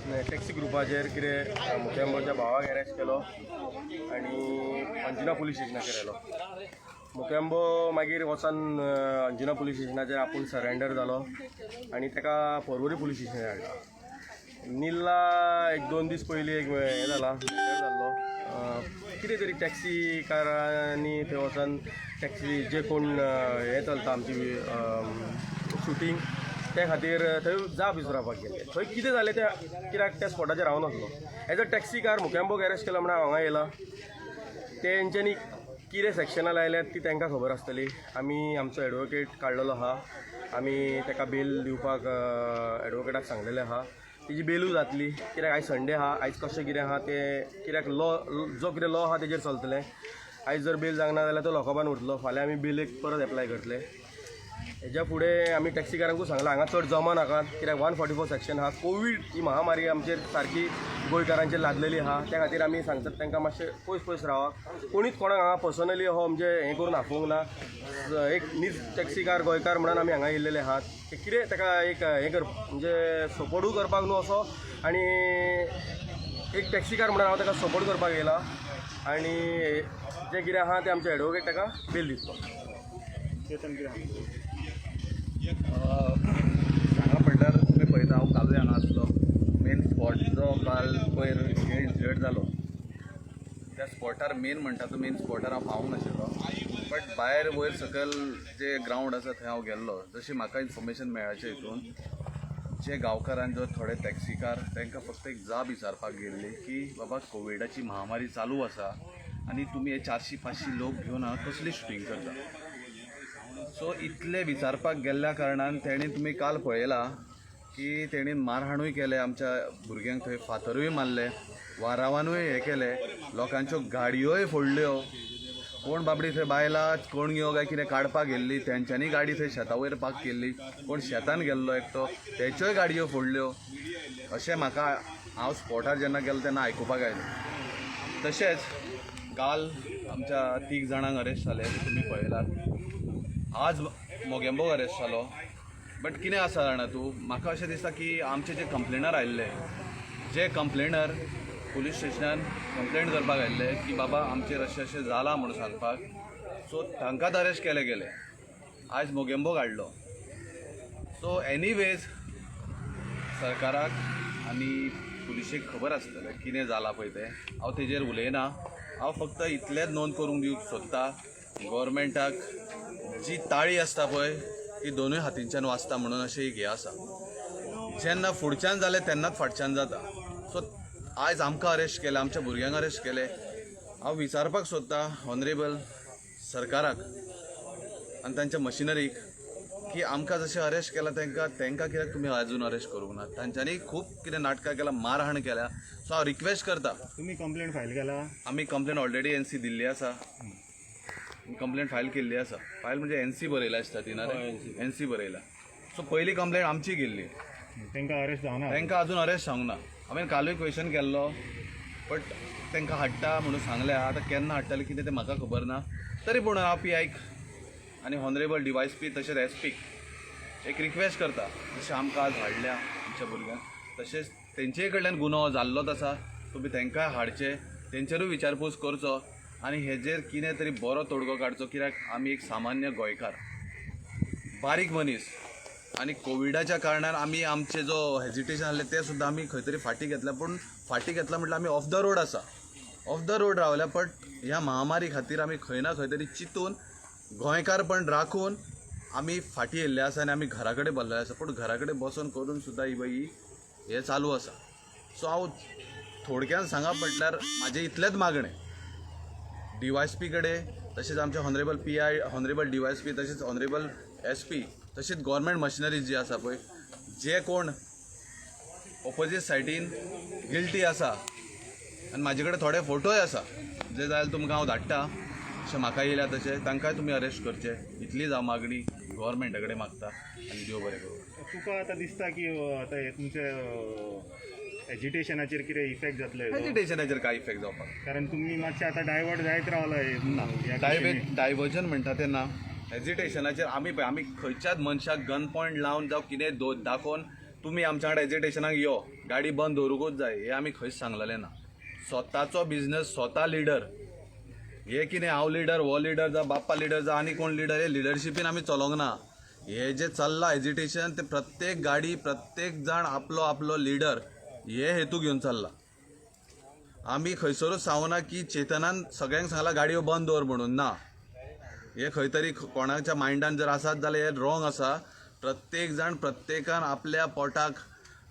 Taxi ग्रुपाचेर कितें मुकेंबोच्या भावाक arrest केलो आनी अंजुना पुलीस स्टेशनाचेर आयलो. मुकेंबो मागीर वचोन अंजुना पुलीस स्टेशनाचेर आपूण सरेंडर जालो आनी ताका पर्वरी पुलीस स्टेशनार हाडलो. निल्ला एक दोन दीस पयलीं एक हें जाला, मर्डर जाल्लो. कितें तरी टॅक्सीकारांनी थंय वचोन टॅक्सी जे कोण हें चलता आमची शुटींग, ते खातीर थंय जाप विचारपाक गेल्ले. थंय कितें जालें तें कित्याक त्या स्पॉटाचेर हांव नासलो. एज अ टॅक्सीकार मुकेंबोक अरेस्ट केलो म्हणून हांव हांगा येयला. तेंच्यांनी कितें सेक्शनां लायल्यात ती तांकां खबर आसतली. आमी आमचो एडवोकेट काडलेलो आहा. आमी ताका बेल दिवपाक एडवोकेटाक सांगलेलें आहा. तेजी बेलूय जातली, कित्याक आयज संडे आहा. आयज कशें कितें आहा तें, कित्याक लॉ जो कितें लॉ आहा तेजेर चलतलें. आयज जर बेल जावंक ना जाल्यार तो लॉकअपान उरतलो. फाल्यां आमी बेलेक परत एप्लाय करतले. हेज्या फुडें आमी टॅक्सीकारांकूय सांगलां, हांगा चड जमा नाकात, कित्याक 144 सेक्शन आहा. कोवीड ही महामारी आमचेर सारकी गोंयकारांचेर लादलेली आहा. त्या खातीर आमी सांगतात तांकां मातशें पयस पयस रावा. कोणीच कोणाक हांगा पर्सनली हो म्हणजे हें करून आफोवंक ना. एक नीज टॅक्सीकार गोंयकार म्हणून आमी हांगा येयल्लेले आहात. ते कितें ताका एक हें कर, म्हणजे सपोर्टूय करपाक न्हू असो, आनी एक टॅक्सीकार म्हणून हांव ताका सपोर्ट करपाक येयला. आनी जें कितें आहा तें आमचे एडवोकेट ताका बेल दितलो. चेतन, कितें? सांगा म्हणल्यार तुमी पळयता, हांव कालूय हांगा आसलो. मेन स्पॉट जो काल पयर हे इन्सिडंट जालो, त्या स्पॉटार, मेन म्हणटा तो मेन स्पॉटार हांव पावूंक नाशिल्लो, बट भायर वयर सकयल जे ग्रावंड आसा थंय हांव गेल्लो. जशी म्हाका इन्फॉर्मेशन मेळ्ळाचे हितून, जे गांवकारान, जो थोडे टॅक्सीकार, तांकां फक्त एक जाब विचारपाक गेल्ली की बाबा, कोविडाची महामारी चालू आसा आनी तुमी हे 400 500 लोक घेवन हांगा कसली शुटींग करता? सो इतले विचारपाक गेल्ल्या कारणान तेणी, तुमी काल पळयलां की तेणी मारहाणूय केले आमच्या भुरग्यांक, थंय फातरूय मारले, वारावानूय हे केले, लोकांच्यो गाडयोय फोडल्यो. कोण बाबडी थंय बायलां कणग्यो काय कितें काडपाक गेल्ली, तेंच्यांनी गाडी थंय शेता वयर पार्क केल्ली. कोण शेतान गेल्लो एकटो, तेच्योय गाडयो फोडल्यो, अशें म्हाका हांव स्पॉटार जेन्ना गेलो तेन्ना आयकुपाक आयलें. तशेंच काल आमच्या तीग जाणांक अरेस्ट जाले, तुमी पळयलात. आज मोगेंबोक अरेस्ट जालो. बट कितें आसा जाणा तूं, म्हाका अशें दिसता की आमचे जे कंप्लेनर आयिल्ले, जे कंप्लेनर पुलीस स्टेशनान कंप्लेन करपाक आयिल्ले की बाबा, आमचेर अशें अशें जालां म्हणून सांगपाक, सो तांकांच अरेस्ट केले गेले. आयज मोगेंबोक हाडलो. सो एनिवेज, सरकाराक आनी पुलिशेक खबर आसतलें कितें जालां पळय तें. हांव तेजेर उलयना. हांव फक्त इतलेंच नोंद करूंक दिवंक सोदता गव्हर्मेंटाक, जी ताळी आसता पळय, ती दोनूय हातींच्यान वाजता म्हणून अशें एक हें आसा. जेन्ना फुडच्यान जालें तेन्नाच फाटच्यान जाता. सो आयज आमकां अरेस्ट केले, आमच्या भुरग्यांक अरेस्ट केले. हांव विचारपाक सोदता ऑनरेबल सरकाराक आनी तांच्या मशिनरीक की आमकां जशें अरेस्ट केलां तांकां कित्याक तुमी अजून अरेस्ट करूंक ना? तांच्यांनी खूब कितें नाटकां केलां, मारहाण केल्या. सो हांव रिक्वेस्ट करता. तुमी कंप्लेंट फायल केला? आमी कंप्लेन ऑलरेडी एनसी दिल्ली आसा. कंप्लेन फायल केल्ली आसा. फायल म्हणजे एनसी बरयला आसता ती ना, एनसी बरयला. सो पयली कंप्लेन आमची केल्ली. तांकां अरेस्ट जावना? तांकां अजून अरेस्ट जावंक ना. हांवें कालूय क्वेश्चन केल्लो, बट तांकां हाडटा म्हणून सांगलें. आतां केन्ना हाडटले, कितें तें म्हाका खबर ना. तरी पूण हांव पी आयक आनी ऑनरेबल डीवायएसपी तशेंच एसपीक एक रिक्वेस्ट करता, जशें आमकां आज हाडल्या आमच्या भुरग्यांक, तशेंच तेंचे कडल्यान गुनो जाल्लोच आसा, तुमी तांकांय हाडचे, तेंचेरूय विचारपूस करचो आनी हेजेर कितें तरी बरो तोडगो काडचो, कित्याक आमी एक सामान्य गोंयकार, बारीक मनीस आनी कोविडाच्या कारणान आमी आमचे जो हेजिटेशन आहलें तें सुद्दां आमी खंय तरी फाटीं घेतल्या. पूण फाटीं घेतला म्हटल्यार आमी ऑफ the road आसा, ऑफ the road रावल्या. बट ह्या महामारी खातीर आमी खंय ना खंय तरी चिंतून, गोंयकारपण राखून आमी फाटीं येयल्ले आसा आनी आमी घरा कडेन बसलेले आसा. पूण घरा कडेन बसोन करून सुद्दां ही बाई हें चालू आसा. सो हांव थोडक्यान सांगप म्हटल्यार म्हाजें इतलेंच मागणें डीवायएसपी कडेन, तशेंच आमचे honourable PI, honourable DYSP, तशेंच ऑनरेबल एसपी, तशेंच गव्हर्मेंट मशिनरी जी आसा पळय, जे कोण ओपोजीट सायडीन गिल्टी आसा, आनी म्हाजे कडेन थोडे फोटोय आसा, जे जाय जाल्यार तुमकां हांव धाडटा, अशें म्हाका येयल्या तशें तांकांय तुमी अरेस्ट करचे, इतलीच हांव मागणी गव्हर्मेंटा कडेन मागता आनी देव बरें करूं. तुका आतां दिसता की आतां हे तुमचे एजिटेशनाचेर कितें इफेक्ट जातलो हेजो? एजिटेशनाचेर काय इफेक्ट जावपाक? कारण तुमी मातशे आतां डायवर्ट जायत रावला ह्या दिशेने. डायवर्जन म्हणटा तें ना. एजिटेशनाचेर आमी पळय, आमी खंयच्याच मनशाक गन पॉयंट लावन जावं कितें दाखोवन. तुमी आमच्या वांगडा एजिटेशनाक यो, गाडी बंद दवरूंकूच जाय हें आमी खंयच सांगलेलें ना. स्वताचो बिजनस, स्वता लिडर, हे कितें हांव लिडर, हो लिडर जावं बाप्पा लिडर जावं आनी कोण लिडर, हे लिडरशिपीन आमी चलोंक ना. हे जे चल्लां एजिटेशन ते प्रत्येक गाडी, प्रत्येक जाण आपलो आपलो लिडर हे हेतू घेवन चल्ला. आमी खंयसरूच सांगूना की चेतनान सगळ्यांक सांगला गाडयो बंद दवर म्हणून, ना. हे खंय तरी कोणाच्या मायंडान जर आसात जाल्यार हे रॉंग आसा. प्रत्येक जाण, प्रत्येकान आपल्या पोटाक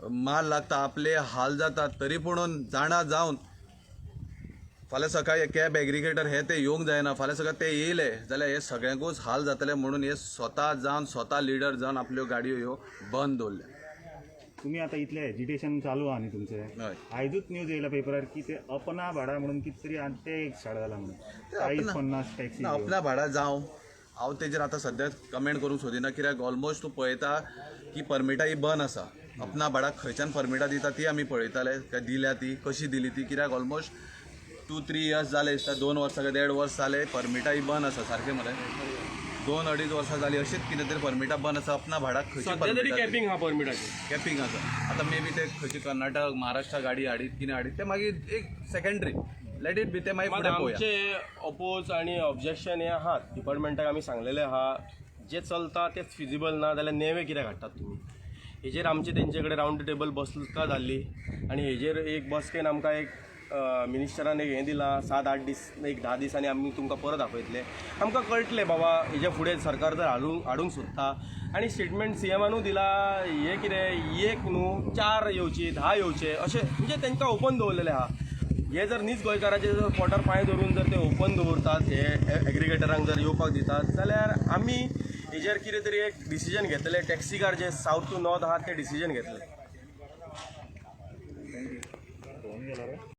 मार लागता, आपले हाल जातात, तरी पुणून जाणा जावन फाल्यां सकाळी कॅब एग्रिगेटर हे ते येवंक जायना. फाल्यां सकाळी ते येयले जाल्यार हे सगळ्यांकूच हाल जातले म्हणून हे स्वता जावन, स्वता लिडर जावन आपल्यो गाडयो ह्यो बंद दवरल्या. तुम्ही आता इतले एजिटेशन चालू आहा न्ही तुमचें? हय. आयजूच न्यूज येयला पेपरार की ते अपना भाडा म्हणून कितें तरी आनी ते एक स्टार्ट जाला म्हणून, 40 50 टॅक्सी. ना, अपना भाडा जावं, हांव तेजेर आतां सद्याक कमेंट करूंक सोदिना, कित्याक ऑलमोस्ट तूं पळयता की परमिटां ही बंद आसा. अपना भाडाक खंयच्यान परमिटां दिता ती आमी पळयताले, काय दिल्या ती, कशी दिली ती, कित्याक ऑलमोस्ट 2-3 इयर्स जाले दिसता, 2 वर्सां काय 1.5 वर्स जाले परमिटां ही बंद आसा. सारकें मरे, 2-2.5 वर्सां जालीं अशीच कितें तरी परमिटां बंद आसा. अपना भाडाक खंयची सध्या तरी परमिटां दिली? कॅपिंग आहा परमिटाचेर. कॅपिंग आसा. आतां मे बी ते खंयची कर्नाटक, महाराष्ट्र गाडी हाडीत, कितें हाडीत, ते मागीर एक सेकेंडरी, let it be, ते मागीर मात फुडें पळोवया. आमचे अपोज आनी ऑब्जेक्शन हे आहात. डिपार्टमेंटाक आमी सांगलेलें आहा, जें चलता तेंच फिजिबल ना जाल्यार नेवे कित्याक हाडटात तुमी? हेजेर आमचे तेंचे कडेन रावंड टेबल बसका जाल्ली आनी हेजेर एक बसकेन आमकां एक मिनिस्टरान एक हें दिलां, 7-8 दीस, एक 10 दिसांनी आमी तुमकां परत आपयतले, आमकां कळटलें बाबा हेज्या फुडें सरकार जर हाडूंक सोदता. आनी स्टेटमेंट सीएमानूय दिला, हें कितें एक न्हू, 4 येवची, 10 येवचे अशें, म्हणजे तांकां ओपन दवरलेलें आहा. हे जर नीज गोंयकाराचे जर पोटार पांय धरून जर ते ओपन दवरतात, हे एग्रिगेटरांक जर येवपाक दितात जाल्यार आमी हेजेर कितें तरी एक डिसिजन घेतले. टॅक्सीकार जे सावथ टू नॉर्थ आहात ते डिसिजन घेतले. फोन केला रे.